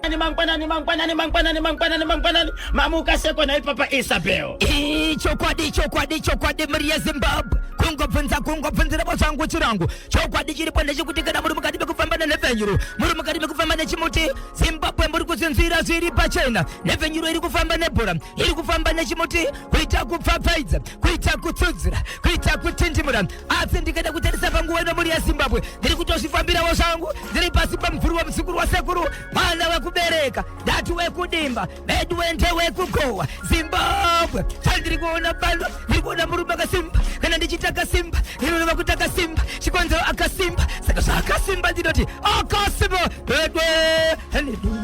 Mangwanani, mangwanani, mangwanani, mangwanani, mangwanani. Mamuka seko nhai Papa Isabel? Chokwadi, chokwadi, chokwadi, mhuri yeZimbabwe, kungobvunza, kungobvunzirapo zvangu chirangu. Chokwadi chiripo ndechekuti kana muri mukati mekufamba nenhepfenyuro, muri mukati mekufamba nechimuti, Zimbabwe, muri kuzvinzwira zviri pachena. Nhepfenyuro iri kufamba nebhora, iri kufamba nechimuti, kuita kupfapfaidza, kuita kutsudzura, kuita kutindimura. Asi ndikaida kutarisa panguva ino, mhuri yeZimbabwe, ndiri kutozvifambirawo zvangu, ndiri pasi pamumvuri wemuzukuru wasekuru, mwana wekubereka, ndati wekudimba, vedu wende wekugowa. Zimbabwe, chandiri kuona pano, ndiri kuona murume akasimba. Kana ndichiti akasimba, ndinoreva kuti akasimba chikonzero akasimba. Saka zvaakasimba, ndinoti akasimba bedwe.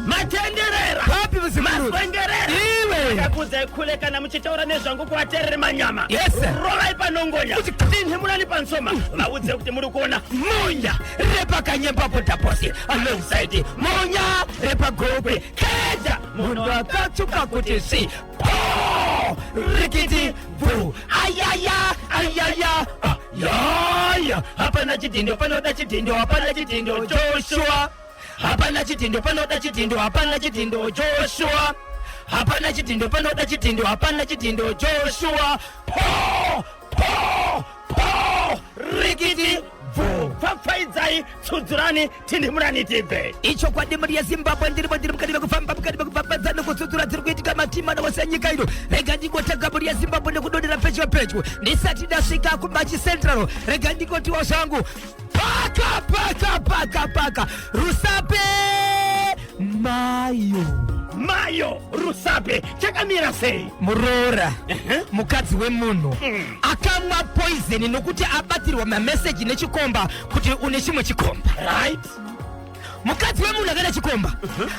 Matenderera. Papi, muzukuru? Maswengerera. Iwe. Ndakudza kule, kana muchitaura nezvangu kuvatereri manyama. Yes, sir. Rovai panongonya. Tinhimurani pansoma. Vaudze kuti muri kuona munya repakanyembapotaposi alongside munya repagokwe keja, munhu akatsvuka kuti svi po rikiti bvu, ayaya, ayaya, yaya. Hapana chidhindo panoda chidhindo, hapana chidhindo Joshua, hapana chidhindo panoda chidhindo, hapana chidhindo Joshua, hapana chidhindo panoda chidhindo, hapana chidhindo Joshua, po po po rikiti bvu. Pfapfaidzai, tsudzurani, tindimurani tibve. Ichokwadi, mhuri yeZimbabwe, ndirimo, ndiri mukati mekufamba, mukati mekupfapfadza nekutsudzura dziri kuitika matimana wose enyika ino. Rega ndingotanga, mhuri yeZimbabwe, nekudonera pedyo pedyo ndisati ndasvika kuMachi Central. Rega ndingotiwo zvangu paka paka paka paka Rusape mayo. Mayo Rusape chakamira sei? Muroora, mukadzi wemunhu, akamwa poison nokuti abatirwa mameseji nechikomba kuti une chimwe chikomba. Mukadzi wemunhu akaita chikomba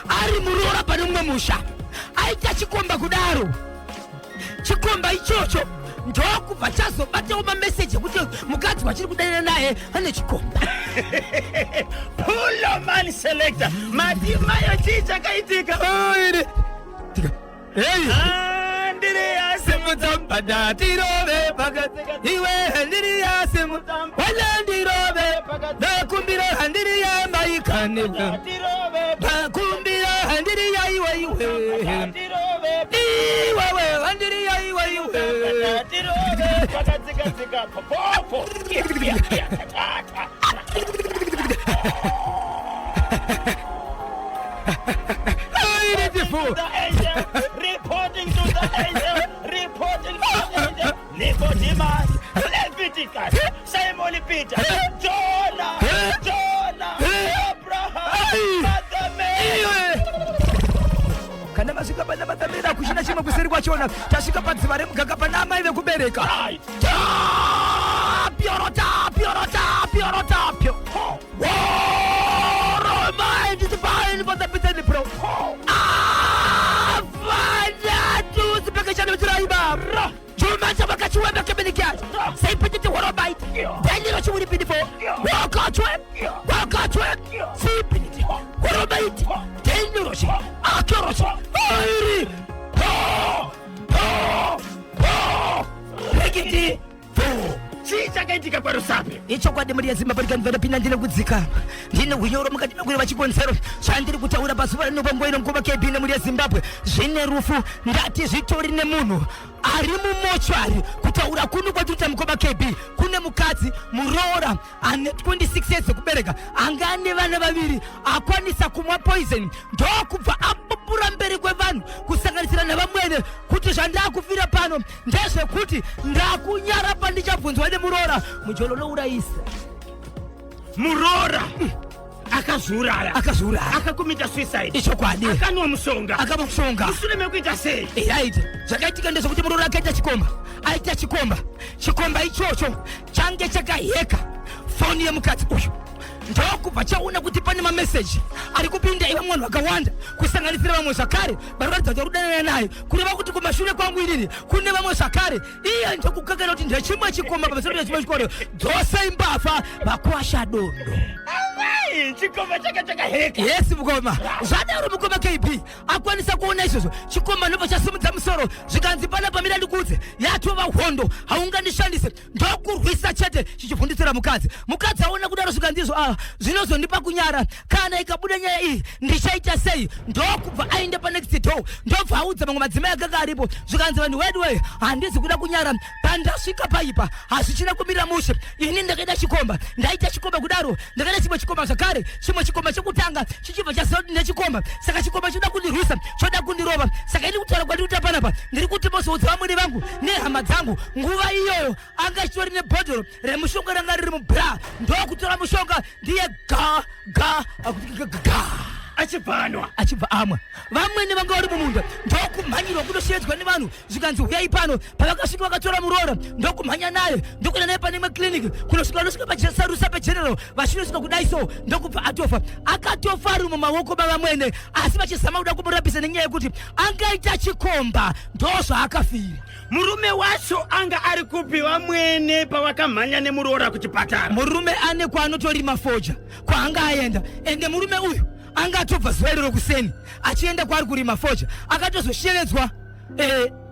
ari muroora pane mumwe musha. Aita chikomba kudaro, chikomba ichocho ndokubva chazobatawo mameseji ekuti mukadzi wachiri kudanana naye ane chikomba. Puloman selector, mati mayo, chii chakaitika? Hey! Andrea. Simudza mbada tirove pakati, iwe handiriya, simudza wala ndirove, ndakumbira handiriya maikaneka, ndakumbira handiriya, iwe, iwe, iwewe, handiriya, iwe, iwe. Tirove pakadzikadzika popopo. Beautiful. The angel, reporting to the angel, reporting to the angel. Nicodemus, Leviticus, Simon Peter, Jonah, Jonah, Abraham, Mother Mary. Iwe, kana masvika pana matamira, kuchina chimwe kuseri kwachona. Tasvika padziva remugaka pana amai vekubereka. Tapyo, tapyo, tapyo, tapyo. Woro mind is fine for the pro. Avana sipekeshana vichiraiba. Chuma chavakachiwembe kemenikiacho. Seipititi horobaiti. Daniel chiwiripinifo. Wakachwe. Wakachwe. Sipiniti. Horobaiti. Daniel chi. Akorochi. Airi. Po. Po. Po. Rikiti. Fu. Chii chakaitika kwaRusape? Ichokwadi, mhuri yeZimbabwe, ndikanipinda ndine kudzikama, ndine hunyoro mukati mekureva chikonzero chandiri kutaura pazuva rino, ino nguva KB nemhuri yeZimbabwe. Zvine rufu, ndati zvitori nemunhu ari mumochwari. Kutaura kuno kwatiri kuita, mukoma KB, kune mukadzi muroora ane 26 years ekubereka, anga ane vana vaviri, akwanisa kumwa poison, ndokubva apupura mberi kwevanhu, kusanganisira navamwene, kuti zvandakufira pano ndezvekuti ndakunyara pandichabvunzwa nemuroora, mujolo nourayisa. Muroora akazviuraya? Akazviuraya. Akakomita suicide? Ichokwadi. Akanwa mushonga? Akamwa mushonga. Mushure mekuita sei? Right, zvakaitika ndezvekuti muroora akaita chikomba, aita chikomba, chikomba ichocho change chakaheka foni yemukadzi uyu, ndokubva chaona kuti pane mameseji ari kupinda iva vanhu vakawanda, kusanganisira vamwe zvakare vari kuratidza kuti vari kudanana naye, kureva kuti kumashure kwangu inini kune vamwe zvakare. Iye ndokukakana kuti ndechimwe chikomba pamusoro pechimwe chikoro, dzose imbavha, vakwasha dondo. Ii, chikomba chaka chakaheka. Yes mukoma, zvadaro mukoma KB akwanisa kuona izvozvo, chikomba ndobva chasimudza musoro, zvikanzi panapa mira ndikuudze, yatova hondo, haungandishandise, ndokurwisa chete, chichivhunditsira mukadzi. Mukadzi aona kudaro zvikanzi izvo, ah, zvinozondipa kunyara kana ikabuda nyaya iyi, ndichaita sei? Ndokubva aenda panext door, ndobva audza mamwe madzimai akanga aripo, zvikanzi vanhu wedu wee, handizi kuda kunyara, pandasvika paipa hazvichina kumira mushe, ini ndakaita chikomba, ndaita chikomba kudaro, ndakaita chimwe chikomba zvakare, chimwe chikomba chekutanga chichibva chaziva kuti ndechikomba, saka chikomba choda kundirwisa, choda kundirova. Saka ini kutaura kwandiri kuita panapa, ndiri kuti mozoudza vamwene vangu nehama dzangu. Nguva iyoyo anga achitori nebhodhoro remushonga ranga riri mubra, ndokutora mushonga ndiye ga ga ga achibva anwa, achibva amwa. Vamwene vanga vari mumunda ndokumhanyirwa kunoshevedzwa nevanhu, zvikanzi huyai pano. Pavakasvika vakatora muroora ndokumhanya naye, ndokuenda naye pane imwe kliniki, kunosvika vanosvika paRusape General, vachinosvika kudai so ndokubva atofa. Akatofa ari mumaoko mavamwene, asi vachizama kuda kumurapisa nenyaya yekuti angaita chikomba, ndozvaakafira. Murume wacho anga ari kupi vamwene pavakamhanya nemuroora kuchipatara? Murume ane kwaanotorima foja kwaanga aenda, ende murume uyu anga atobva zuva iroro kuseni achienda kwaari kurima foja, akatozoshevedzwa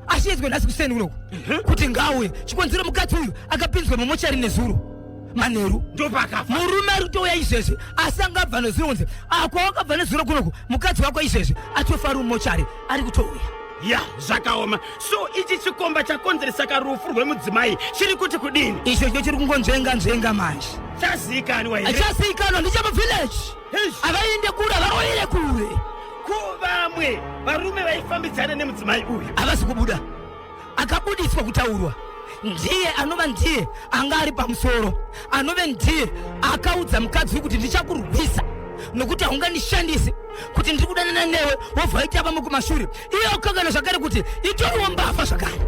ashevedzwa nhasi kuseni kunoku kuti ngauye. Chikonzero mukadzi uyu akapinzwa mumochari nezuro manheru, ndopakafa murume ari kutouya izvezvi, asi angabva nezuro kunzi akwawakabva nezuro kunoku, mukadzi wako izvezvi atofa ari mumochari, ari kutouya. Ya, zvakaoma. So ichi chikomba chakonzeresa karufu rwemudzimai chiri kuti kudini? Icho cho chiri kungonzvenga nzvenga manje. Chazivikanwa here? Achazivikanwa ndechemuvillage. Eish. Havaende kure, havaroyere kure. Ko vamwe varume vaifambidzana nemudzimai uyu? Havasi kubuda. Akabudiswa kutaurwa ndiye anova ndiye anga ari pamusoro, anove ndiye akaudza mukadzi uyu kuti ndichakurwisa nokuti haungandishandisi kuti ndiri kudanana newe wobva waita vamwe kumashure. Iye wakangana zvakare kuti itoriwo mbavha zvakare.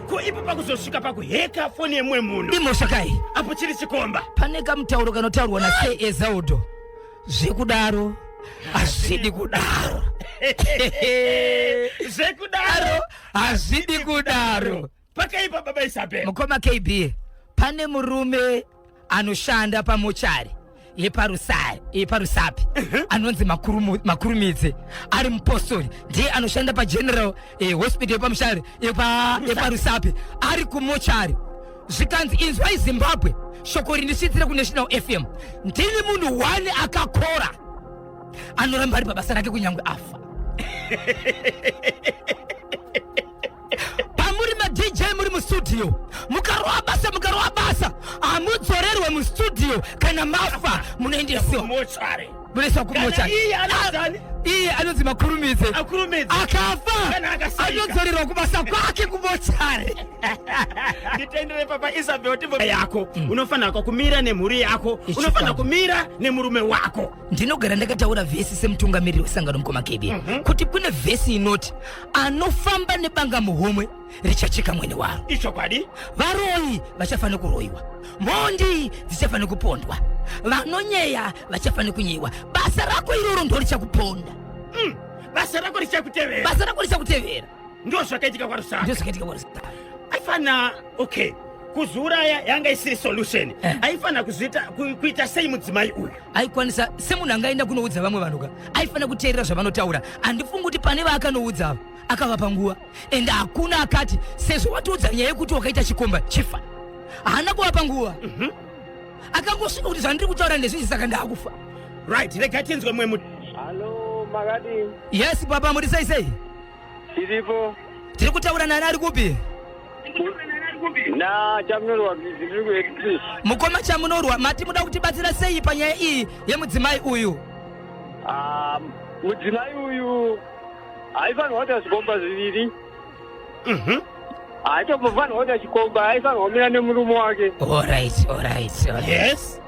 Ko ipo pakuzosvika pakuheka foni yemumwe munhu, imhosva kai apo chiri chikomba? Pane kamutauro kanotaurwa naSir Ezaudo, zvekudaro hazvidi kudaro. Zvekudaro hazvidi kudaro. Pakaipa, baba Isabel. Mukoma KB, pane murume anoshanda pamochari yepaRusape anonzi Makurumidze, ari mupostori, ndiye anoshanda paGeneral Hospital yepamushari yepaRusape, ari kumochari. Zvikanzi, inzwai Zimbabwe, shoko rindisvitsire kuNational FM, ndini munhu one akakora anoramba ari pabasa rake kunyange afa. Pamuri maDJ muri mustudio, mukarova basa, mukarova basa, hamudzorerwe mustudio. Kana mafa munoendesiwa mochari. Munoiswa kumochari. Iye anonzani? Iye anonzi Makurumidze. Akurumidze. Akafa Kana akasaika. anodzorerwa kubasa kwake kumochari. Nditendere, papa Isabel, timbo yako, unofanira kumira nemhuri yako, unofanira kumira nemurume wako. Ndinogara ndakataura vhesi semutungamiriri wesangano, mukoma KB, kuti kune vhesi inoti anofamba nebanga muhomwe richacheka mwene waro. Ichokwadi. Varoyi vachafanira kuroyiwa, mhondi dzichafanira kupondwa, vanonyeya vachafanira kunyeyiwa. Basa rako iroro ndo richakuponda. Basa rako richakutevera. Basa rako richakutevera. Ndo zvakaitika kwaRusape. Ndo zvakaitika kwaRusape. Aifana, okay, kuzviuraya yanga isiri solution. Aifanira kuzviita kuita sei mudzimai uyu? Aikwanisa semunhu angaenda kunoudza vamwe vanhu ka, aifanira kuteerera zvavanotaura. Handifungi kuti pane vaakanoudza ava akavapa nguva, ende hakuna akati sezvo watiudza nyaya yekuti wakaita chikomba chifa. Haana kuvapa nguva, akangosvika kuti zvandiri kutaura ndezvizvi, saka ndaakufa. Right, rega tinzwe mumwe Hallo, makadini? Yes baba, muri sei sei? Tiripo. Tiri kutaura nani, ari kupi? Na Chamunorwa, ndiri kuX. Mukoma Chamunorwa, mati muda kutibatsira sei panyaya iyi yemudzimai uyu? Ah, mudzimai uyu aifanirwa kuita zvikomba zviviri. Haitombofanirwa kuita chikomba, aifanirwa kumira nemurume wake. Alright. Yes.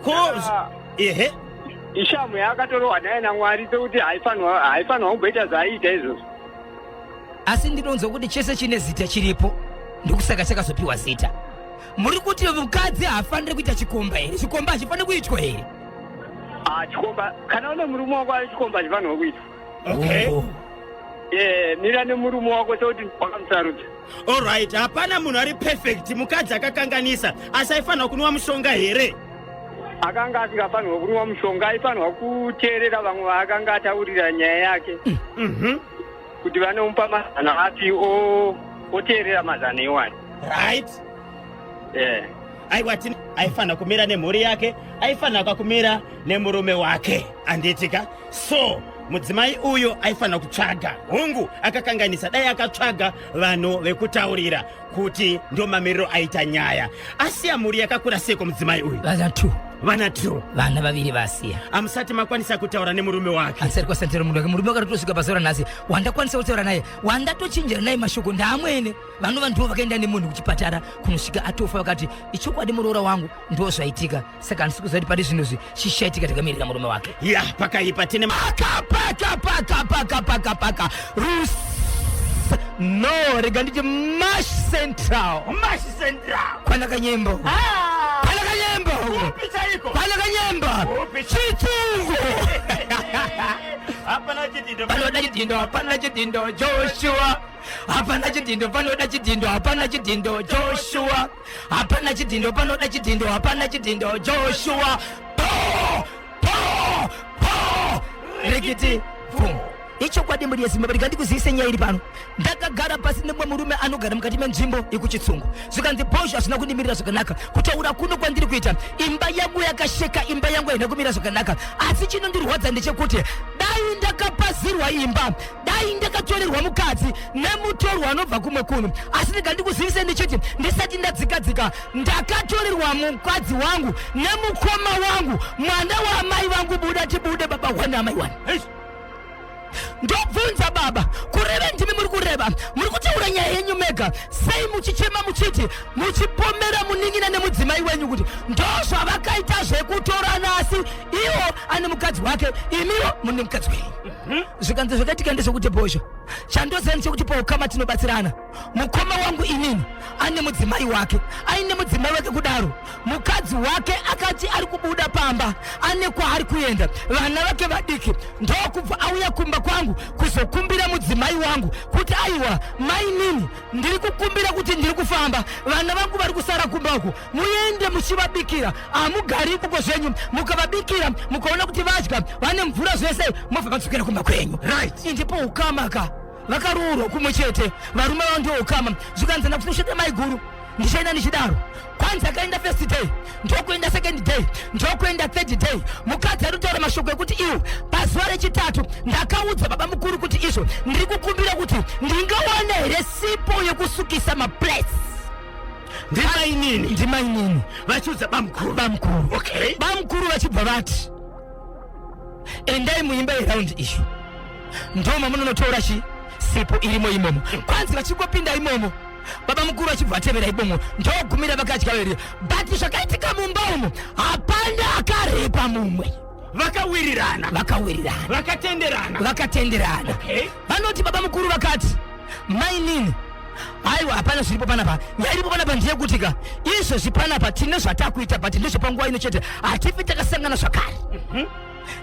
Ko ehe. Ishamu yaakatorohwa naye naMwari sekuti haifanirwa kumboita zvaaiita izvozvo. Asi ndinonzwa kuti chese chine zita chiripo, ndokusaka chakazopiwa zita. Muri kuti mukadzi haafaniri kuita chikomba here? Chikomba hachifaniri kuitwa here? Ah, chikomba, kana une murume wako ari chikomba, chifanirwa kuitwa. Okay. Oh. Mira nemurume wako sekuti wakamusarudza. Alright, hapana munhu ari perfect. Mukadzi akakanganisa, asi aifanira kunwa mushonga here? Akanga asingafanirwa kunwa mushonga, aifanirwa kuteerera vamwe vaakanga ataurira nyaya yake kuti vanomupa mazano api, oteerera mazano iwayo. Right. Aiwa, aifanira kumira nemhuri yake, aifanira kumira nemurume wake, anditika? So mudzimai uyo aifanira kutsvaga, hongu akakanganisa, dai akatsvaga vanhu vekutaurira kuti ndo mamiriro aita nyaya. Asiya mhuri yakakura seko mudzimai uyu? Vana two. Vana two. Vana vaviri vasiya. Amusati makwanisa kutaura nemurume wake? Handisati kwasantira murume wake. Murume wakatosvika pazuva ranhasi wandakwanisa kutaura naye, wandatochinjira naye mashoko, ndaamwene vanova ndivo vakaenda nemunhu kuchipatara kunosvika atofa. Vakati ichokwadi, muroora wangu, ndo zvaitika. Saka handisi kuziva kuti pari zvinozvi chichaitika, takamirira murume wake. Ya, pakaipa. Tine Paka paka paka paka paka paka rus no, rega nditi Mash Central. Mash Central. Kwana kanyembo. Kwana kanyembo. Kupi chaiko? Kwana kanyembo. Kupi? Chitsungo. Hapana chidhindo. Panoda chidhindo, hapana chidhindo, Joshua. Hapana chidhindo, panoda chidhindo, hapana chidhindo, Joshua. Hapana chidhindo, panoda chidhindo, hapana chidhindo, Joshua. Po po po, rikiti pum. Ichokwadi, mhuri yeZimbabwe, ndikandikuzivise nyaya iri pano. Ndakagara pasi nemumwe murume anogara mukati menzvimbo yekuChitsungu. Zvikanzi, "Bhozho, hazvina kundimirira zvakanaka. Kutaura kuno kwandiri kuita, imba yangu yakasheka, imba yangu haina kumira zvakanaka. Asi chinondirwadza ndechekuti dai ndakapazirwa imba, dai ndakatorerwa mukadzi nemutorwa anobva kumwe kunhu. Asi ndikandikuzivise ndichiti ndisati ndadzikadzika, ndakatorerwa mukadzi wangu nemukoma wangu, mwana waamai vangu. Buda tibude, baba wani, amai wani." Eish. Ndobvunza, "Baba, kureva ndimi muri kureva, muri kutaura nyaya yenyu mega. Sei muchichema, muchiti muchipomera munin'ina nemudzimai wenyu kuti ndozvavakaita zvekutorana, asi iwo ane mukadzi wake, imiwo mune mukadzi wenyu?" Zvikanzi, "Zvakaitika ndezvekuti, Bhozho, chandoziva ndechekuti paukama tinobatsirana. Mukoma wangu inini ane mudzimai wake. Aine mudzimai wake kudaro, mukadzi wake akati ari kubuda pamba, ane kwaari kuenda, vana vake vadiki. Ndokubva auya kumba kwangu kuzokumbira mudzimai wangu kuti, 'Aiwa mainini, ndiri kukumbira kuti ndiri kufamba, vana vangu vari kusara kumba uku, muende muchivabikira. Hamugari ikoko zvenyu, mukavabikira, mukaona kuti vadya, vane mvura, zvese, mobva madzokera kumba kwenyu.'" Ndipo ukama ka, vakaroorwa kumwe chete, varume vavo ndio ukama. Zvikanzi, "Ndakunoshanda mai guru, ndichaenda ndichidaro." Kwanzi akaenda first day, ndokuenda second day, ndokuenda third day. Mukadzi ari kutaura mashoko ekuti iwo pazuva rechitatu, "Ndakaudza baba mukuru kuti izvo ndiri kukumbira kuti ndingawana here sipo yekusukisa maplates." Ndimainini? Ndimainini. Vachiudza bamukuru? Bamukuru. Bamukuru vachibva vati, "Endai muimba yeraundi iyo, ndo mamunonotora chi sipo irimo imomo." Kwanzi vachingopinda imomo, baba mukuru vachibva vatevera imomo, ndogumira vakadya veri. But zvakaitika mumba umo, hapana akarepa mumwe. Vakawirirana. Vakawirirana. Vakatenderana. Vakatenderana. Vanoti baba mukuru vakati, "Mainini, aiwa, hapana zviripo panapa. Nyaya iripo panapa ndeyekuti ka izvezvi panapa tine zvatakuita, but ndezvepanguva ino chete. Hatifi takasangana zvakare.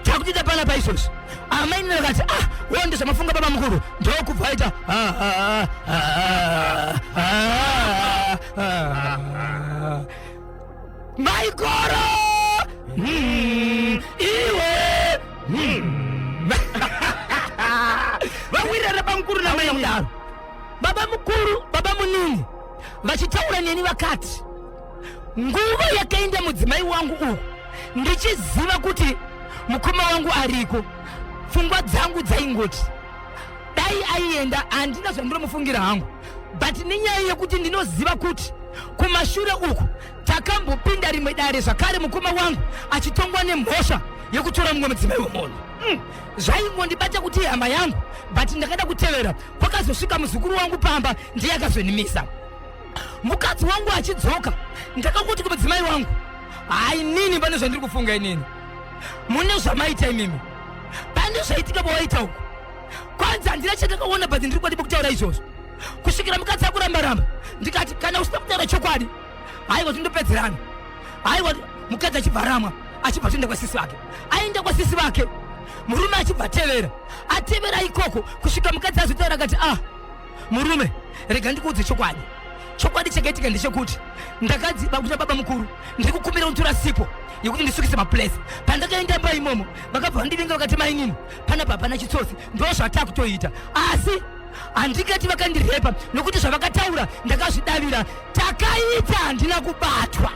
Takutoita panapa izvozvi." Amainini vakati, "Ah, wo ndezvamafunga baba mukuru." Ndokubva aita, "Ah, ah, ah, ah, ah." Maikoro. Iwe. Vawirirana bamukuru Auya namainini? Kudaro baba mukuru, baba munini vachitaura neni vakati, "Nguva yakaenda mudzimai wangu uku, ndichiziva kuti mukoma wangu ariko, pfungwa dzangu dzaingoti dai aienda. Handina zvandinomufungira hangu, but nenyaya yekuti ndinoziva kuti kumashure uku takambopinda rimwe dare zvakare, mukoma wangu achitongwa nemhosva yekutora mumwe mudzimai wemunhu. Zvaingondibata kuti ihama yangu, but ndakada kutevera. Kwakazosvika muzukuru wangu pamba, ndiye akazonimisa. Mukadzi wangu achidzoka, ndakangoti kumudzimai wangu, 'Hai nini, pane zvandiri kufunga inini. Mune zvamaita imimi, pane zvaitika pawaita uku.' Kwanzi handina chandakaona, but ndiri kwadipo kutaura izvozvo kusvikira mukadzi akuramba-ramba. Ndikati, 'Kana usina kutaura chokwadi, haiwa, tindopedzerana.' Haiwa, mukadzi achibva ramwa, achibva toenda kwasisi vake. Aenda kwasisi vake, murume achibva tevera, atevera ikoko kusvika mukadzi azotaura akati, 'Ah murume, rega ndikuudze chokwadi. Chokwadi chakaitika ndechekuti ndakadzi vakuita baba mukuru, ndiri kukumbira kutora sipo yekuti ndisukise maplace. Pandakaenda mba imomo vakabva vandivinga vakati mainini panapa hapana chitsotsi, ndo zvatakutoita. Asi handingati vakandirepa nokuti zvavakataura ndakazvidavira. Takaita handina kubatwa.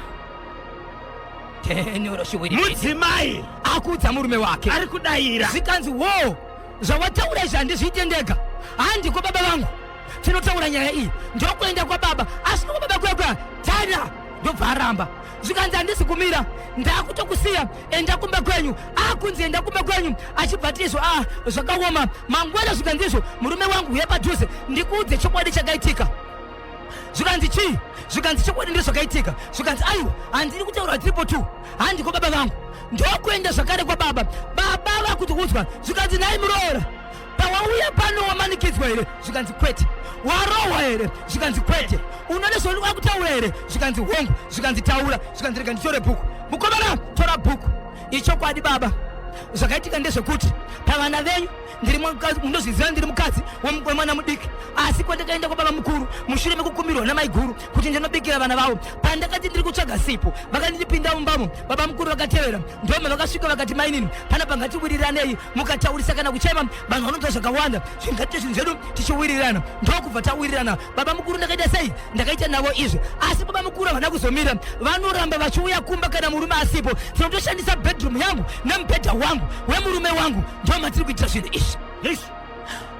Mudzimai akuudza murume wake ari kudaira, zvikanzi wo zvawataura izvi handizviite ndega, handiko baba vangu tinotaura nyaya iyi, ndokuenda kwababa. Asi kwababa kwekwa tana ndobva aramba, zvikanzi handisi kumira, ndakutokusiya, enda kumba kwenyu. Akunzi enda kumba kwenyu, achibva tizvo a zvakaoma. Mangwana zvikanzi izvo murume wangu huya padhuze ndikuudze chokwadi chakaitika. Zvikanzi chii? Zvikanzi chokwadi ndizvo zvakaitika. Zvikanzi aiwa, handiri kutaura triple two, handiko baba vangu. Ndokuenda zvakare kwababa, baba vakuti udzwa. Zvikanzi nhai muroora, pawauya pano wamanikidzwa here? Zvikanzi kwete. Warohwa here? Zvikanzi kwete. Unoda zvauri kutaura here? Zvikanzi hongu. Zvikanzi taura. Zvikanzi rega nditore bhuku. Mukomana, tora bhuku. Ichokwadi baba, zvakaitika ndezvekuti pavana venyu ndiri mukadzi, munozviziva, ndiri mukadzi wemwana mudiki. Asi kwandakaenda kwababa mukuru mushure mekukumbirwa namaiguru kuti ndinobikira vana vavo, pandakati ndiri kutsvaga sipo vakandipinda mumbamo, baba mukuru vakatevera, ndoma vakasvika vakati mainini panapa ngatiwiriranei, mukataurisa kana kuchema vanhu vanonzwa zvakawanda, zvingatite zvinhu zvedu tichiwirirana. Ndokubva tawirirana. Baba mukuru ndakaita sei? Ndakaita navo izvi. Asi baba mukuru havana kuzomira, vanoramba vachiuya kumba kana murume asipo. Tinotoshandisa bedroom yangu nemubhedha wangu wemurume wangu, ndo matiri kuitira zvinhu izvi.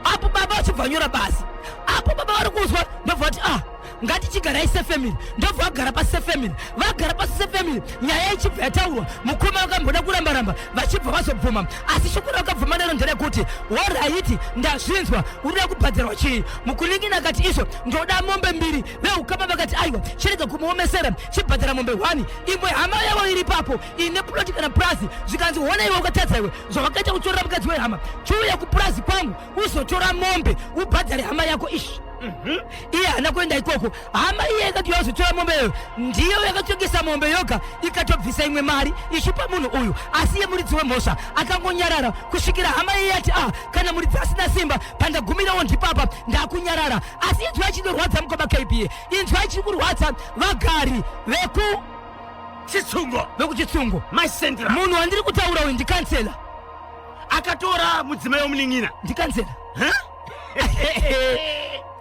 Apo baba vachibva nyora basi, apo baba vari kuzwa, ndobva vati ah, ngatichigarai sefamily. Ndobva vagara pasi sefamily, vagara pasi sefamily, nyaya ichibva yataurwa. Mukoma vakamboda kuramba-ramba, vachibva vazobvuma. Asi shoko ravakabvuma naro nderekuti alright, ndazvinzwa, urikuda kubhadharwa chii? Mukunin'ina akati izvo ndoda mombe mbiri. Veukama vakati aiwa, chirega kumuomesera, chibhadhara mombe 1. Imwe hama yavo iri ipapo ine ploti kana purazi, zvikanzi hona iwe ukatadza iwe zvawakaita kutorera mukadzi wehama, chiuya kupurazi kwangu uzotora mombe ubhadhare hama yako. Izvi iye haana kuenda ikoko. Hama iye yakati yazotora mombe iyoyo ndiyo yakatengesa mombe yoga, ikatobvisa imwe mari ichipa munhu uyu, asi iye muridzi wemhosva akangonyarara kusvikira hama iye yati ah, kana muridzi asina simba, pandagumirawo ndipapa, ndakunyarara. Asi inzwa chinorwadza mukoma KPA, inzwa chiri kurwadza vagari veku Chitsungo. Vekuchitsungo. Macentral. Munhu wandiri kutaura uyu ndikansela. Akatora mudzimai wemunin'ina. Ndikansela.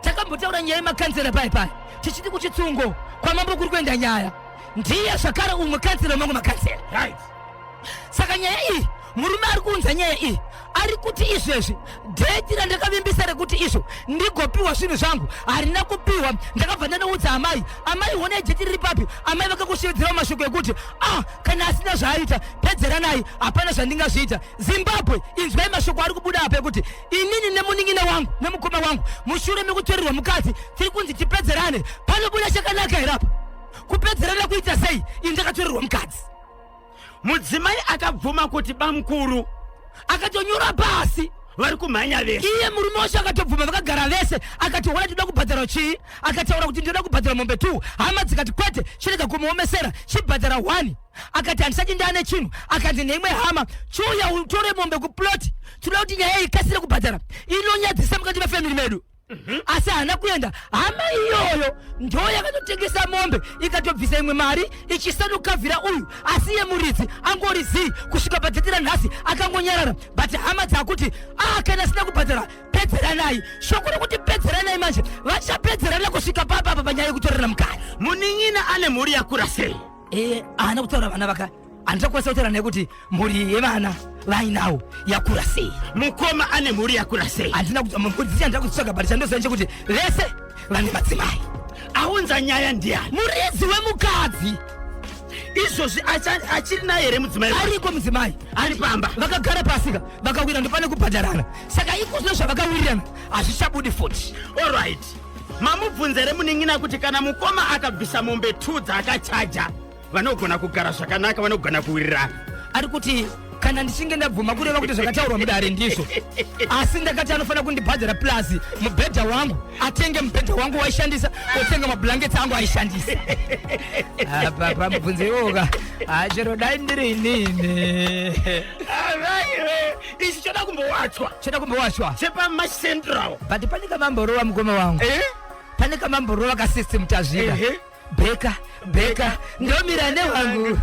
Takambotaura nyaya yemakansela pai pai tichiti kuchitsungo kwamambo kuri kuenda nyaya, ndiye zvakare umwe kansela wemamwe makansela. Saka nyaya iyi, murume ari kuunza nyaya iyi ari kuti izvezvi date randakavimbisa rekuti izvo ndigopiwa zvinhu zvangu harina kupiwa. Ndakabva ndanoudza amai, amai honai date riri papi. Amai vakakushevedzerawo mashoko ekuti ah, kana asina zvaaita pedzeranai, hapana zvandingazviita. Zimbabwe, inzwai mashoko ari kubuda apa ekuti inini nemunin'ina wangu nemukoma wangu mushure mekutorerwa mukadzi tiri kunzi tipedzerane. Panobuda chakanaka here apa? Kupedzerana kuita sei ini ndakatorerwa mukadzi? Mudzimai akabvuma kuti bamukuru akatonyora pasi vari kumhanya vese. Iye murume wacho akatobvuma, vakagara vese, akati hona tinoda kubhadhara chii? Akataura kuti ndinoda kubhadhara mombe 2. Hama dzikati kwete, chirega kumuomesera, chibhadhara 1. Akati handisati ndaane chinhu. Akanzi neimwe hama chiuya utore mombe kuplot, tinoda kuti nyaya iyi ikasire kubhadhara, inonyadzisa mukati mefamily medu. Asi haana kuenda. Hama iyoyo ndo yakatotengesa mombe ikatobvisa imwe mari ichisanukavhira uyu, asi iye muridzi angori zii kusvika padate ranhasi, akangonyarara. But hama dzakuti ah, kana asina kubhadhara pedzeranai. Shoko rekuti pedzeranai manje vachapedzerana kusvika papapa panyaya yekutorera mukadzi. Munin'ina ane mhuri yakura sei? Haana kutaura vana vaka, handichakwanisa kutaura naye kuti mhuri yevana vainawo yakura sei. Mukoma ane mhuri yakura sei? Handina mhuri handina kutsvaga, but chandoziva nchekuti vese vane madzimai. Aunza nyaya ndiani? Muridzi wemukadzi. Izvozvi achiri naye here mudzimai wake? Ariko mudzimai. Ari pamba. Vakagara pasika vakawira, ndopane kubhadharana. Saka ikozvino zvavakawirirana hazvichabudi futi. Alright, mamubvunza here munin'ina kuti kana mukoma akabvisa mombe 2 dzaakachaja vanogona kugara zvakanaka, vanogona kuwirirana? Ari kuti kana ndichinge ndabvuma kureva kuti zvakataurwa mudare ndizvo, asi ndakati anofanira kundibhadhara plus mubhedha wangu, atenge mubhedha wangu waishandisa, otenga mablankets angu aishandisa. Apa pamubvunzo iwoka achero dai ndiri inini. Alright, ichi choda kumbowachwa. Choda kumbowachwa. ChepaMacentral. But pane kamamborova mukoma wangu. Eh? Pane kamamborova kasystem tazvida. Beka beka ndomira newangu.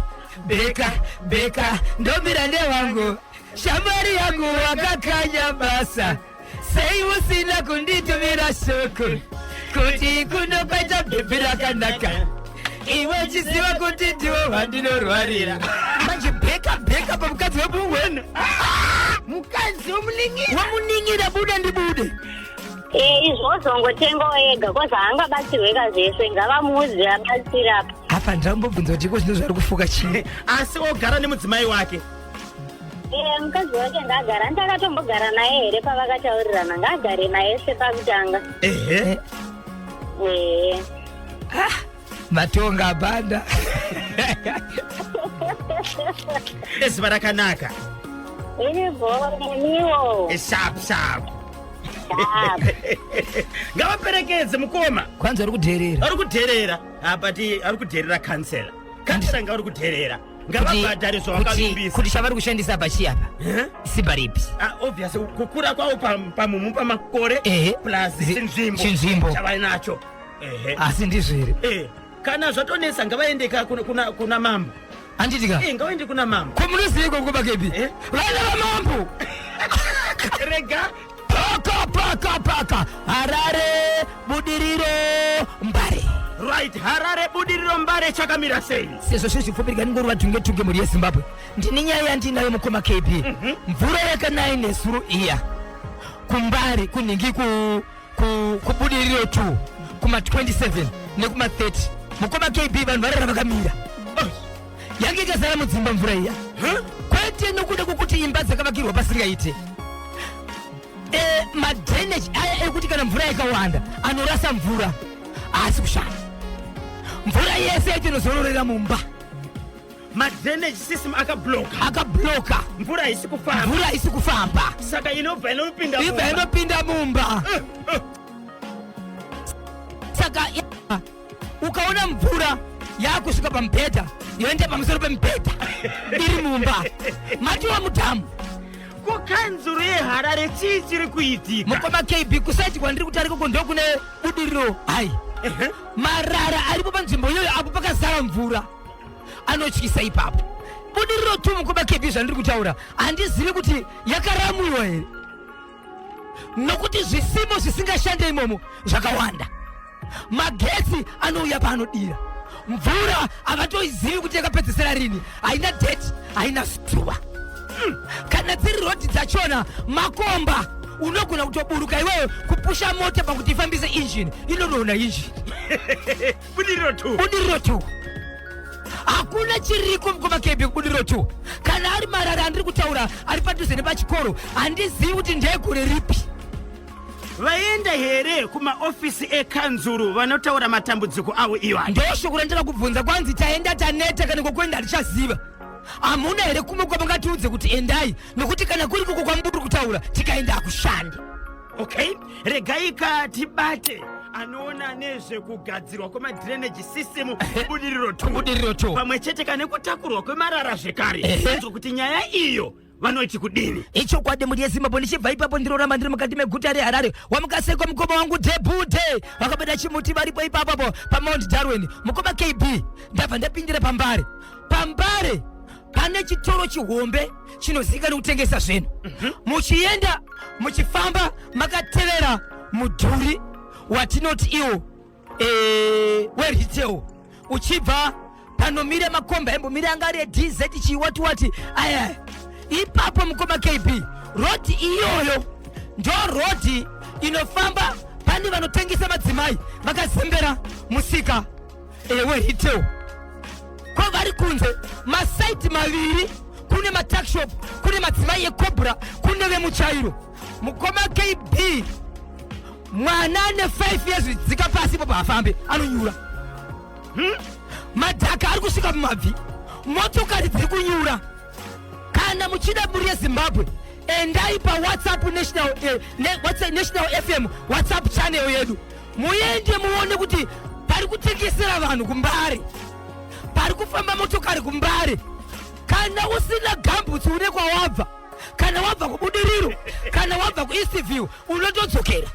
Beka beka ndomira newangu. Shamwari yangu wakakanya basa. Sei usina kunditumira shoko kuti kuno kwaita bhebhi rakanaka. Iwe uchiziva kuti ndiwo wandinorwarira. Manje beka beka pamukadzi wemumweni. Mukadzi wemunin'ina. Wemunin'ina buda ndibude. Eh, izvozvo ngotengawo ega kozi haangabatsirwe kazvese ngavamuudze abatsire apa. Apa ndambobvunza kuti iko zvino zvari kufuka chii? Asi ogara nemudzimai wake. Eh, mukadzi wake ngaagara anti akatombogara naye here pavakataurirana ngaagare naye sepakutanga. Ehe. Eh. Ah, matonga banda. Zuva rakanaka. Iri bhoro nemiwo. Sharp sharp. Ngavaperekedze mukoma. Kwanza ari kudherera. Ari kudherera. Ah, but ari kudherera kansela. Kansela ngaari kudherera. Ngavabhadhare zvavakavimbisa. Kuti chavari kushandisa apa chii apa? Simba ripi? Ah, obvious kukura kwavo pamumu pamakore plus chinzvimbo. Chinzvimbo. Chavainacho. Ehe. Asi ndizvo here? Eh. Kana zvatonetsa ngavaende ka kuna, kuna, kuna mambo. Handiti ka? Eh, ngavaende kuna mambo. Ko munoziveiko mukoma Kebi? Eh? Vana vamambo. Rega. Paka paka paka. Harare Budiriro Mbare. Right, Harare Budiriro Mbare chakamira sei? Sezvo zviri zvipfupirika ndingorova tunge tunge mhuri yeZimbabwe. Ndine nyaya yandinayo mukoma KB. Mvura yakanaya nezuro iya. Kumbare kunhingi ku kubudiriro 2 kuma 27 nekuma 30 mukoma KB vanhu varara vakamira. Yange ikazara mudzimba mvura iya. Kwete nokuda kwokuti imba dzakavakirwa pasingaite. Madrainage aya ekuti kana mvura yakawanda anorasa mvura haasi kushanda. Mvura yese yacho inozororera mumba. Madrainage system akabloka. Akabloka. Mvura haisi kufamba. Mvura haisi kufamba. Saka inobva inopinda mumba. Ibva inopinda mumba. Saka ukaona mvura yakusvika pamubhedha yoenda pamusoro pemubhedha iri mumba matiwa mudhamu. Ko kanzuru yeHarare chii chiri kuitika? Mukoma KB kusaiti kwandiri kutarika uko ndokune budiriro. Hai. Marara aripo panzvimbo iyoyo apo pakazara mvura anotyisa ipapo. Budiriro tu mukoma KB zvandiri kutaura handizivi kuti yakaramwiwa here nokuti zvisimo zvisingashande imomo zvakawanda. Magetsi anouya paanodira, mvura havatoizivi kuti yakapedzesera rini, haina date, haina zuva. Kana dziri rodhi dzachona makomba, unogona kutoburuka iwewe kupusha mota pakuti ifambise engine, inonoona engine. Budiriro 2. Budiriro 2. Hakuna chiriko mukoma KB kubudiriro 2. Kana ari marara andiri kutaura ari padhuze nepachikoro, handizivi kuti ndegore ripi. Vaenda here kumaofisi ekanzuru vanotaura matambudziko avo iwayo? Ndoshoko randira kubvunza, kwanzi taenda taneta, kana kokuenda hatichaziva. Hamuna here kumwe kwamungatiudze kuti endai, nokuti kana kuri koko kwamuri kutaura tikaenda hakushandi. Okay, regai ka tibate anoona nezvekugadzirwa kwemadrainage system kubudiriro 2. Budiriro 2. Pamwe chete kana kutakurwa kwemarara zvekare. Tinzwe kuti nyaya iyo vanoti kudini. Ichokwadi mhuri yeZimbabwe, ndichibva ipapo ndinoramba ndiri mukati meguta reHarare. Wamukasekwa mukoma wangu Debute vakabata chimuti varipo ipapo paMount Darwin. Mukoma KB ndabva ndapindira paMbare. Pambare pane chitoro chihombe chinozivikanwa nekutengesa zvinhu. Muchienda muchifamba makatevera mudhuri watinoti iwo weretail, uchibva panomira makomba embomira anga ari eDZ chiwati wati aya ipapo mukoma KB rodi iyoyo ndo rodi inofamba pane vanotengesa madzimai vakazembera musika weretail. Ko vari kunze masaiti maviri, kune matuckshop, kune madzimai ekobra, kune vemuchairo. Mukoma KB mwana ane 5 years dzika pasi ipapo hafambe, anonyura. Madhaka ari kusvika mumabvi, motokari dziri kunyura. Kana muchida mhuri yeZimbabwe, endai paWhatsApp National, WhatsApp, National FM WhatsApp channel yedu, muende muone kuti pari kutengesera vanhu kuMbare, pari kufamba motokari kuMbare. Kana usina gambutsi une kwawabva, kana wabva kuBudiriro, kana wabva kuEastview, unotodzokera.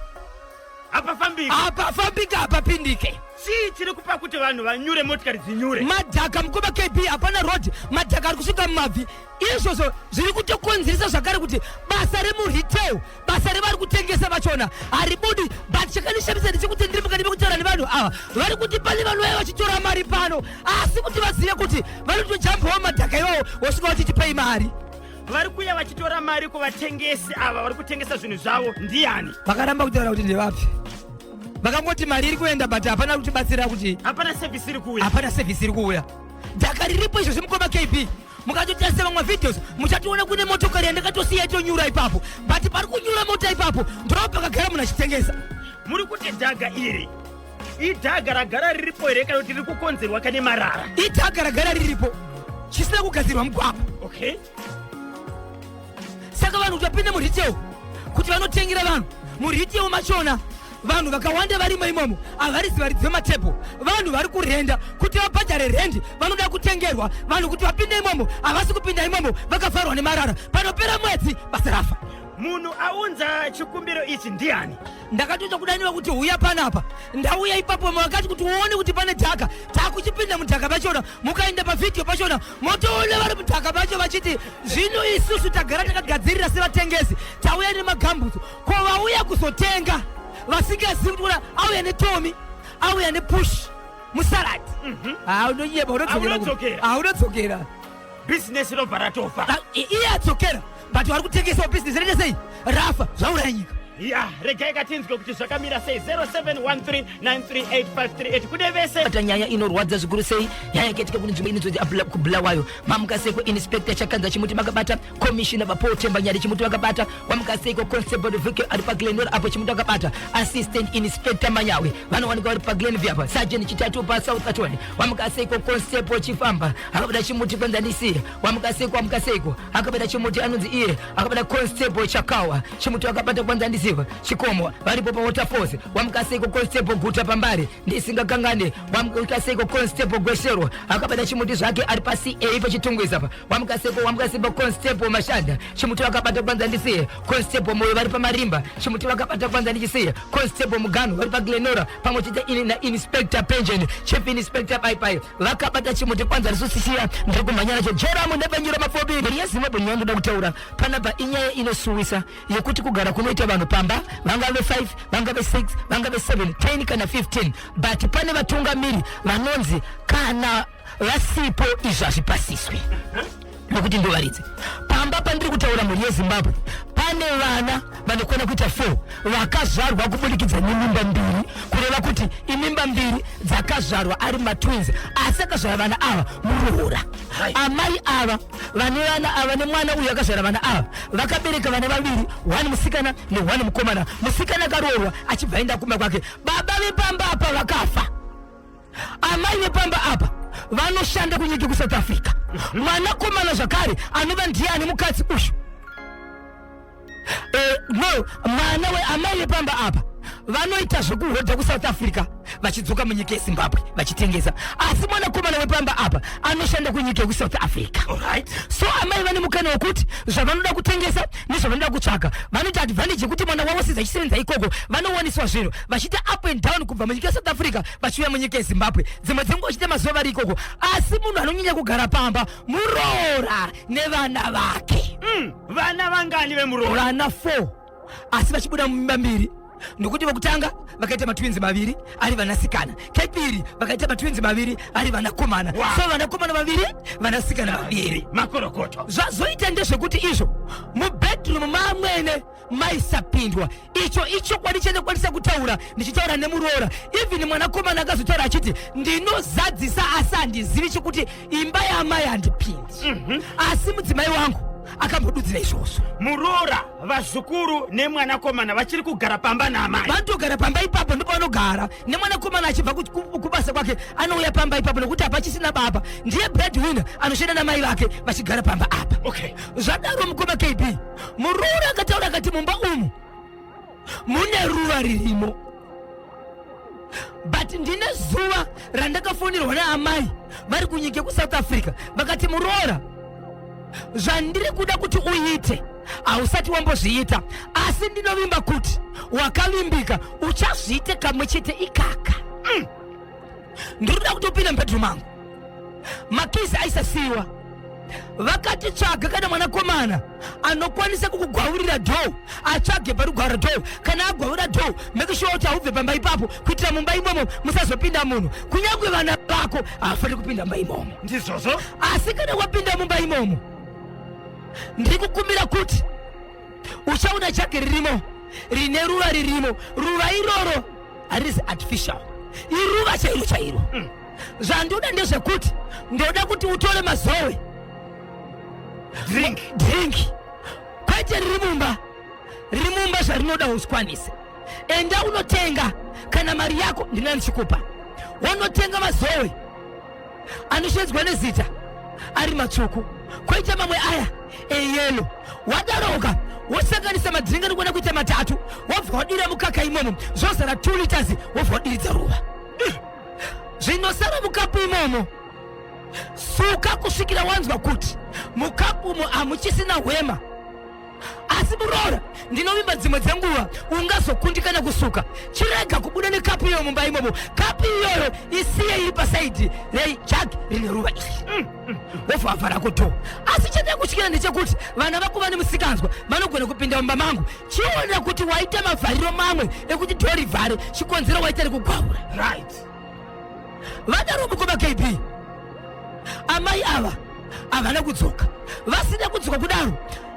Hapafambike. Hapafambike, hapapindike. Chii chiri kupa kuti vanhu vanyure, motikari dzinyure? Madhaka, mukoma KB, hapana road, madhaka ari kusvika mumabvi. Izvozvo zviri kutokonzeresa zvakare kuti basa remuretail, basa revari kutengesa vachona haribudi. But chakandishamisa ndechekuti ndiri mukati mekutaura nevanhu ava, vari kuti pane vanouya vachitora mari pano, asi kuti vazive kuti vanotojambawo madhaka iwawo, wosvika vachiti pei mari. Vari kuuya vachitora mari kuvatengesi ava vari kutengesa zvinhu zvavo ndiani? Vakaramba kutaura kuti ndevapi. Vakangoti mari iri kuenda, but hapana kutibatsira kuti hapana sevhisi iri kuuya. Hapana sevhisi iri kuuya. Dhaka riripo izvozvi, mukoma KB. Mukatotarisa vamwe videos, muchatoona kune motokari yandakatosiya itonyura ipapo, but pari kunyura mota ipapo ndo pakagara munhu achitengesa. Muri kuti dhaga iri idhaga ragara riripo here, kana kuti riri kukonzerwa kane marara? Idhaga ragara riripo, chisina kugadzirwa mugwagwa. Saka vanhu kuti vapinde muretail, kuti vanotengera vanhu muretail machona, vanhu vakawanda varimo imomo havarisi varidzi vematebho. Vanhu vari kurenda, kuti vabhadhare rendi vanoda kutengerwa. Vanhu kuti vapinde imomo havasi kupinda imomo, vakavharwa nemarara. Panopera mwedzi basa rafa. Munhu aunza chikumbiro ichi ndiani? Ndakatoita kudaniwa kuti huya panapa. Ndauya ipapo, vakati kuti uone kuti pane dhaka. Takuchipinda mudhaka pachona. Mukaenda pavhidhiyo pachona, motoona vari mudhaka pacho vachiti, "Zvino isusu tagara takagadzirira sevatengesi, tauya nemagambudzo." Ko vauya kuzotenga vasingazivi kuti kuna auya netomi, auya nepush musalad? Ha, unonyeba. Unodzokera. Unodzokera. Bhizinesi robva ratofa. Ah, iye adzokera, but vari kutengesawo bhizinesi rete sei rafa. Zvauraya nyika. Ya, regai katinzwe kuti zvakamira sei. 0713938538 kune vese. Ata nyaya inorwadza zvikuru sei, nyaya yakaitika kune nzvimbo inonzi kuBulawayo. Mamuka seiko, Inspector Chakanza? Chimuti makabata. Commissioner vaPaul Temba Nyari, chimuti vakabata. Wamuka seiko, Constable Vike ari paGlenor apo? Chimuti vakabata. Assistant Inspector Manyawe vanowanikwa vari paGlenview apa. Sergeant Chitatu paSouth Atoni. Wamuka seiko, Constable Chifamba? Akabata chimuti kwanza ndisiye. Wamuka seiko, wamuka seiko? Akabata chimuti anonzi iye akabata Constable Chakawa. Chimuti akabata kwanza ndisiva Chikomo, varipo paWaterfalls. Wamuka seiko, Constable Guta pambare? Ndisingakangane, wamuka seiko, Constable Gweshero? Akabata chimuti zvake ari paca paChitungwiza pa. Wamuka seiko, wamuka seiko, Constable Mashanda? Chimuti vakabata kwanza ndisiye. Constable Moyo vari paMarimba. Chimuti vakabata kwanza ndichisiye. Constable Mugano vari paGlenora, pamwe chete ini naInspector Pension, Chief Inspector Paipai vakabata chimuti kwanza risusisiya. Ndiri kumhanya nacho Jeramu nebenyura mafobi. Mhuri yeZimbabwe, nyaya ndoda kutaura panapa inyaya inosuwisa yekuti kugara kunoita vanhu pamba, vangave 5, vangave 6, vangave 7, 10 kana 15, but pane vatungamiri vanonzi kana vasipo izvo hazvipasiswi nokuti ndovaridzi pamba. Pandiri kutaura, mhuri yeZimbabwe, pane vana vanokwana kuita 4 vakazvarwa kubudikidza nemimba mbiri, kureva kuti imimba mbiri dzakazvarwa ari matwins, asi akazvara vana ava muroora. Amai ava vane vana ava nemwana uyu akazvara vana ava vakabereka vana vaviri, one musikana neone mukomana. Musikana akaroorwa achibva aenda kumba kwake. Baba vepamba apa vakafa. Amai vepamba apa vanoshanda kunyika kuSouth Africa. Mwanakomana zvakare anova ndiani mukadzi uyu, no, mwana weamai vepamba apa vanoita zvekuhodha kuSouth Africa vachidzoka munyika yeZimbabwe vachitengesa, asi mwanakomana wepamba apa anoshanda kunyika yekuSouth Africa. So amai vane mukana wekuti zvavanoda kutengesa nezvavanoda kutsvaga, vanoita advantage yekuti mwana wavo since achisevenza ikoko, vanowaniswa zvinhu vachiita up and down kubva munyika yeSouth Africa vachiuya munyika yeZimbabwe, dzimwe dzenguva vachiita mazuva vari ikoko. Asi munhu anonyanya kugara pamba muroora nevana vake. Vana vangani vemuroora? Vana 4, asi vachibuda mumimba mbiri, nokuti vokutanga vakaita matwins maviri ari vanasikana, kepiri vakaita matwins maviri ari vanakomana. So vanakomana vaviri, vanasikana vaviri. Makorokoto. Zvazoita ndezvekuti izvo mubedroom mamwene maisapindwa. Icho ichokwadi chandakwanisa kutaura ndichitaura nemuroora. Even mwanakomana akazotaura achiti, "Ndinozadzisa, asi handizivi chekuti imba yaamai handipindi." Asi mudzimai wangu akambodudzira izvozvo. Muroora, vazukuru nemwanakomana vachiri kugara pamba naamai? Vanotogara pamba ipapo, ndipo vanogara nemwanakomana. Achibva kubasa kwake anouya pamba ipapo, nekuti hapachisina baba, ndiye breadwinner, anoshanda namai vake vachigara pamba apa. Zvadaro, mukoma KB, muroora akataura akati mumba umu mune ruva ririmo, but ndine zuva randakafonirwa naamai vari kunyika yekuSouth Africa, vakati, "Muroora, zvandiri kuda kuti uite Hausati wambozviita, asi ndinovimba kuti wakavimbika, uchazviite kamwe chete ikaka. Ndiri kuda kuti upinde mubedroom mangu. Makizi aisasiyiwa. Vakati tsvaga kana mwanakomana anokwanisa kukugwaurira door, atsvage parugwara door. Kana agwaura door, make sure kuti haubve pamba ipapo, kuitira mumba imomo musazopinda munhu. Kunyange vana vako havafaniri kupinda mumba imomo. Ndizvozvo. Asi kana wapinda mumba imomo, ndiri kukumbira kuti uchaona jagi ririmo rine ruva ririmo. Ruva iroro harisi artificial, iruva chairo chairo. Zvandoda ndezvekuti ndoda kuti utore mazowe. Drink. Drink, kwete riri mumba. Riri mumba zvarinoda usikwanise. Enda unotenga, kana mari yako ndina ndichikupa, wanotenga mazowe anoshedzwa nezita ari matsvuku, koita mamwe aya eyellow. Wadaroka, wosanganisa madringi anokwana kuita matatu, wobva wadira mukaka imomo, zvozara 2 liters, wobva wadiridza ruva. Zvinosara mukapu imomo, suka kusvikira wanzwa kuti mukapu umo hamuchisina hwema. Asi muroora, ndinovimba dzimwe dzenguva ungazokundikana kusuka. Chirega kubuda nekapu iyoyo mumba imomo. Kapu iyoyo isiye iri paside rejagi rine ruva iri, wobva wavharako door. Asi chandai kutyira ndechekuti vana vako vane musikanzwa, vanogona kupinda mumba mangu. Chiona kuti waita mavhariro mamwe ekuti door rivhare, chikonzero waita rekugwaura. Vadaro mukoma KB, amai ava havana kudzoka. Vasina kudzoka kudaro,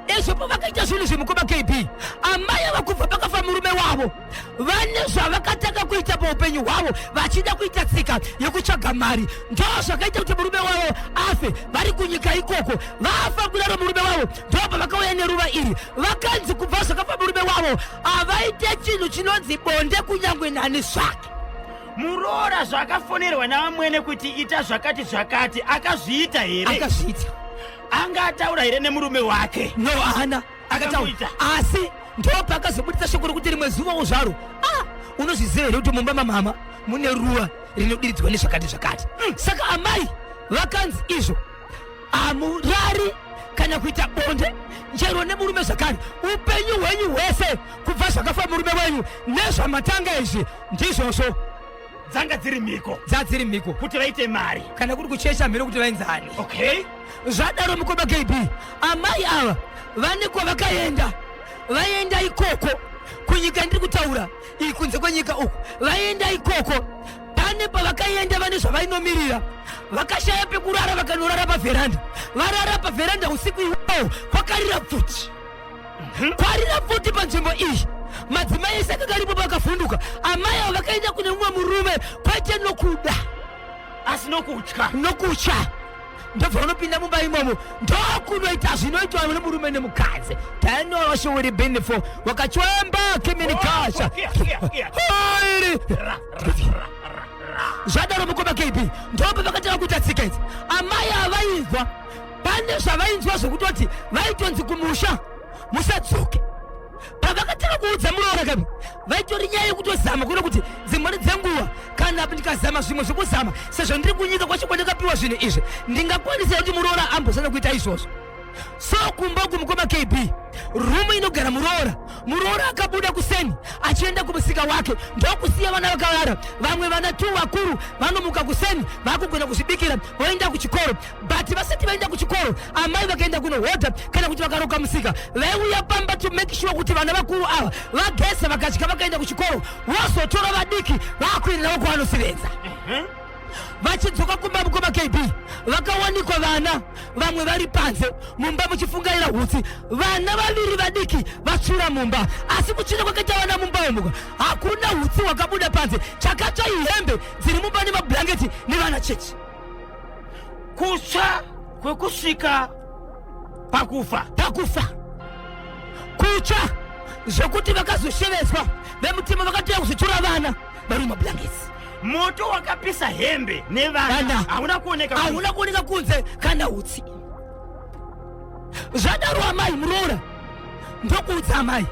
ezvo pavakaita zvinhu zvemukoma KB, amai ava kubva pakafa murume wavo vane zvavakatanga kuita paupenyu hwavo, vachida kuita tsika yekutsvaga mari. Ndo zvakaita kuti murume wavo afe vari kunyika ikoko. Vafa kudaro murume wavo, ndo pavakauya neruva iri. Vakanzi kubva zvakafa murume wavo havaite chinhu chinonzi bonde, kunyangwe nani zvake. Muroora, zvakafonerwa navamwene kuti ita zvakati zvakati, akazviita here? Akazviita. Anga ataura here nemurume wake? No, haana akataura. Akamuita. Asi ndo paakazobudisa shoko rokuti rimwe zuvawo zvaro, ah, unozviziva here kuti mumba mamama mune ruva rinodiridzwa nezvakati zvakati? Saka amai vakanzi izvo hamurari kana kuita bonde chero nemurume zvakare upenyu hwenyu hwese kubva zvakafa murume wenyu. Nezvamatanga izvi ndizvozvo. Dzanga dziri mhiko. Dzadziri mhiko. Kuti vaite mari. Kana kuri kuchesha mhino kuti vainzani. Zvadaro mukoma KB, amai ava vane kwavakaenda. Vaenda ikoko kunyika ndiri kutaura iyi, kunze kwenyika uku. Vaenda ikoko, pane pavakaenda, vane zvavainomirira. Vakashaya pekurara, vakanorara pavheranda. Varara pavheranda usiku iwowo, kwakarira pfuti. Kwarira pfuti panzvimbo iyi, madzimai ese akanga aripo vakavhunduka. Amai ava vakaenda kune mumwe murume, kwete nokuda, asi nokutya. Nokutya. Ndobva unopinda mumba imomo, ndokunoita zvinoitwa nemurume nemukadzi. Tanoshuwiri binifo wakachwemba kiminikasha. Oh, Oiri zvadaro mukoma KB, ndopa vakatanga kuita tsika idzi. Amai havainzwa, pane zvavainzwa zvekutoti vaitonzi kumusha musadzoke. Pavakatanga kuudza muroora kabi, vaitori nyaya yekutozama kuona kuti dzimweni dzenguva kana ndikazama zvimwe zvekuzama, sezvo ndiri kunyika kwacho kwandakapiwa zvinhu izvi, ndingakwanisa kuti muroora ambosana kuita izvozvo. So kumba uku mukoma KB, room inogara muroora, muroora akabuda kuseni achienda kumusika wake, ndokusiya vana vakavara. Vamwe vana tu vakuru vanomuka kuseni, vakugona kuzvibikira, voenda kuchikoro. But vasati vaenda kuchikoro, amai vakaenda kunohodha kana kuti vakaroka musika, vaiuya pamba to make sure kuti vana vakuru ava vageza, vakadya, vakaenda kuchikoro, vozotora vadiki vakuenda navo kwavanosevenza. Vachidzoka kumba mukoma KB, vakawanikwa vana vamwe vari panze, mumba muchifungaira hutsi, vana vaviri vadiki vatsvira mumba. Asi kutsvira kwakaita vana mumba umu, hakuna hutsi hwakabuda panze. Chakatsva ihembe dziri mumba nemabhurangeti nevana chechi. Kutsva kwekusvika pakufa. Pakufa kutsva zvekuti vakazoshevedzwa vemutemo, vakatoya kuzotora vana vari mumabhurangeti. Moto wakapisa hembe nevana. Vana. Hauna kuoneka. Hauna kuoneka kunze kana hutsi. Zvadaro amai muroora. Ndokuudza amai.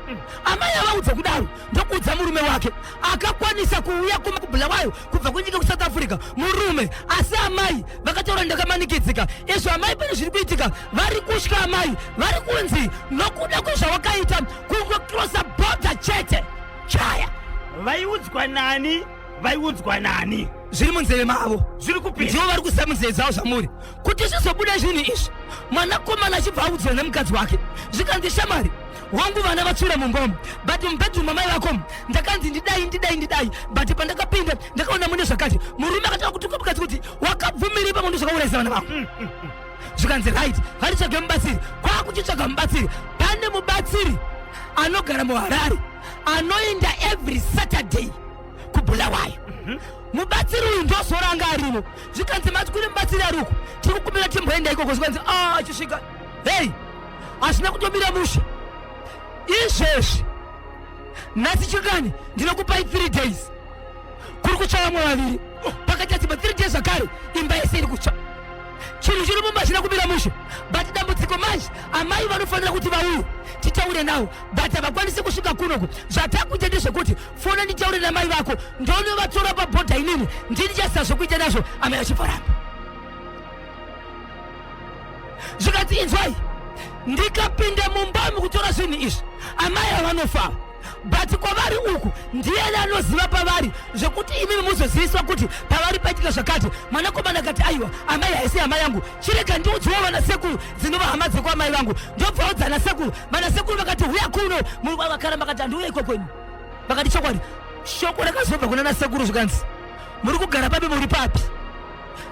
Amai avaudza kudaro, ndokuudza murume wake akakwanisa kuuya kuBulawayo kubva kunyika kuSouth Africa murume. Asi amai vakataura, ndakamanikidzika. Izvo amai, pane zviri kuitika, vari kutya. Amai vari kunzi nokuda kwezvawakaita, kungocrossa border chete, chaya. Vaiudzwa nani? Vaiudzwa nani? Zviri munzeve mavo. Zviri kupira. Ndivo vari kusa munzeve dzavo zvamuri kuti zvizobuda zvinhu izvi. Mwanakomana achibva audzwa nemukadzi wake, zvikanzi, shamwari wangu, vana vatsvira mumbomo, but mubedroom amai vako ndakanzi ndidai, ndidai, ndidai, but pandakapinda ndakaona mune zvakati. Murume akatanga kutuka mukadzi kuti wakabvumirei pamunhu zvakaurayisa vana vako. Zvikanzi, right, ngatitsvage mubatsiri. Kwakuchitsvaga mubatsiri. Pane mubatsiri anogara muHarare, anoenda every Saturday kuBulawayo. Mubatsiri uyu ndosora anga arimo. Zvikanzi, mati kune mubatsiri ari uku, tiri kukumbira timboenda ikoko. Zvikanzi, a achisvika, hei, hazvina kutomira mushe. Izvezvi nhasi chingani? Ndinokupai 3 days. Kuri kutsva vamwe vaviri, pakati adzimba 3 days zvakare, imba yese iri kutsva. Chinhu chiri mumba china kumira mushe, but dambudziko manje, amai vanofanira kuti vauye titaure navo, but havakwanisi kusvika kunoku. Zvatakuita ndezvekuti fona nditaure namai vako, ndonovatora pabhodha inini, ndini chasisa zvokuita nazvo. Amai vachibvaramba. Zvikati, inzwai, ndikapinda mumba mukutora zvinhu izvi, amai havanofa, but kwavari uku ndiyani anoziva pavari zvekuti imimi muzoziviswa kuti pavari paitika zvakati? Mwanakomana akati, aiwa, amai haisi hama yangu, chirega ndiudziwo vanasekuru, dzinova hama dzekwaamai vangu. Ndobvaudza vanasekuru. Vanasekuru vakati, huya kuno. Vakaramba, vakati, handiuya iko kwenyu. Vakati, chokwadi. Shoko rakazobva kuna nasekuru, zvikanzi, muri kugara papi? Muri papi?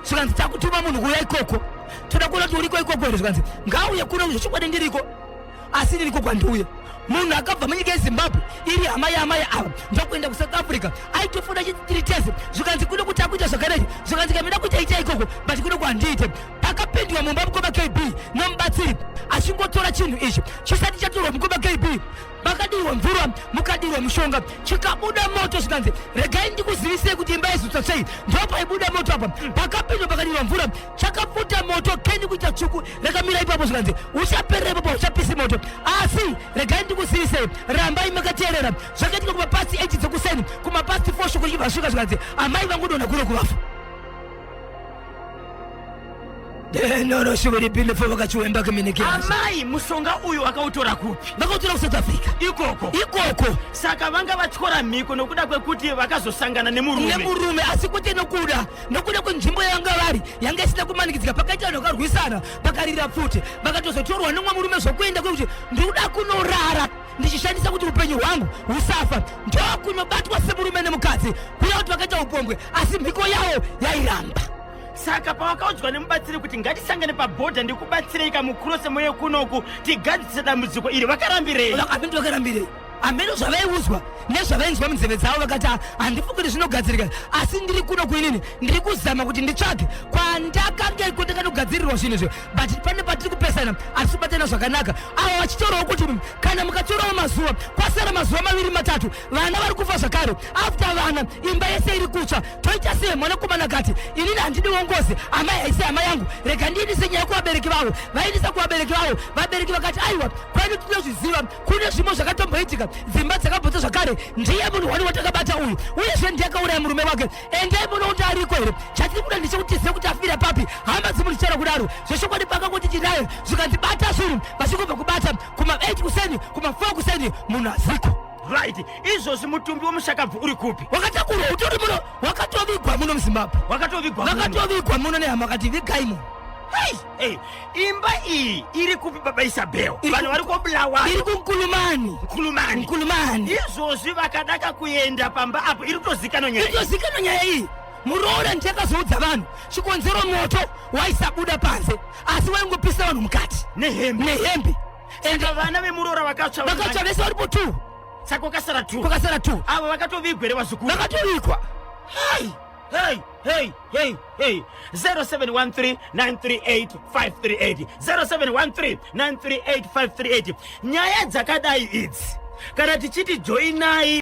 Zvikanzi, takutuma munhu kuuya ikoko, toda kuona kuti uriko ikoko here. Zvikanzi, ngauye kuno. Zvechokwadi ndiriko, asi ndiriko kwandiuya. Munhu akabva munyika yeZimbabwe iri hama yaamai ava, ndokuenda kuSouth Africa, aitofunda chitiri tese. Zvikanzi, kuno kuti akuita zvakadai. Zvikanzi, kamida kuita ita ikoko, but kuno kwandiite. Pakapindwa mumba mukoma KB nomubatsiri achingotora chinhu ichi, chisati chatorwa mukoma KB, makadirwa mvura, mukadirwa mushonga, chikabuda moto. Zvikanzi, regai ndikuzivisei kuti imba yezutsva sei. Ndopaibuda moto apa. Pakapindwa, pakadirwa mvura, chakapfuta moto keni kuita tsvuku, rakamira ipapo. Zvikanzi, uchaperera ipapo, uchapisi moto, asi regai ndikuzivisei, rambai makateerera. Zvakaitika kumapast 8 dzekuseni, kumapast 4 shoko richibva svika. Zvikanzi, amai vangu dona kuno kuvafa denoroshuvuripindefo vakachiwemba keminekiasa. Amai mushonga uyu wakautora kupi? Vakautora kuSouth Africa. Ikoko? Ikoko. Saka vanga vatyora mhiko nokuda kwekuti vakazosangana nemurume? Nemurume, asi kwete nokuda kwenzvimbo yanga vari, yanga isina kumanikidzika. Pakaita vanhu vakarwisana, pakarira pfuti, vakatozotorwa nemumwe murume zvokuenda kwekuti ndikuda kunorara ndichishandisa kuti upenyu hwangu husafa, ndokunobatwa semurume nemukadzi, kuya kuti vakaita upombwe, asi mhiko yavo yairamba. Saka pawakaudzwa nemubatsiri kuti ngatisangane pabhodha, ndikubatsirei kamucrosse muye kunoku tigadzise dambudziko iri, vakarambirei? Hameno vakarambirei, hameno zvavaiudzwa nezvavainzwa munzeve dzavo. Vakati, "Ah, handifungi kuti zvinogadzirika, asi ndiri kuno kuinini, ndiri kuzama kuti nditsvage kwandakange kwandakanogadzirirwa zvinhu izvo, but pane patiri kupesana, hatisi kubatana zvakanaka." Ava vachitorawo kuti kana mukatorawo mazuva, kwasara mazuva maviri matatu, vana vari kufa zvakare. After vana, imba yese iri kutsva, toita sei? Mwanakomana kati, inini handidiwo ngozi, amai haisi hama yangu, rega ndiindise nyaya kuvabereki vavo. Vaindisa kuvabereki vavo, vabereki vakati, aiwa, kwedu tinozviziva, kune zvimwe zvakatomboitika, dzimba dzakabvutsa zvakare, ndiye munhu wani watakabata uyu, uyezve ndiye akauraya murume wake. Endai munokuti ariko here? Chatiri kuda ndechekuti tizive kuti afira papi. Hama dzimunhu chitaura kudaro zvechokwadi. Pakangoti tinaye, zvikanzi bata zvinhu, vachingobva kubata kuma8 kuseni, kuma4 kuseni, munhu aziko. Right, izvozvi mutumbi wemushakabvu uri kupi? Wakatakurwa, utori muno, wakatovigwa muno muZimbabwe. Wakatovigwa muno? Vakatovigwa muno nehama, vakati vigai munhu. Hey, hey, imba iyi iri kupi, baba Isabel? Vanhu vari koBulawayo. Iri kuNkulumani. Nkulumani. Nkulumani. Izvozvi vakadaka kuenda pamba apo, iri kutozikanwa nyaya iyi? Itozikanwa nyaya iyi. Muroora ndiakazoudza vanhu chikonzero moto waisabuda panze, asi waingopisa vanhu mukati. Nehembe? Nehembe. Saka vana vemuroora vakatsva? Vakatsva vese, varipo two. Saka kwakasara two? Kwakasara two. Avo vakatovigwa here vazukuru? Vakatovigwa. Hey, hey, hey, hey, hey. 0713 938 538, 0713 938 538. Nyaya dzakadai idzi, kana tichiti joinai.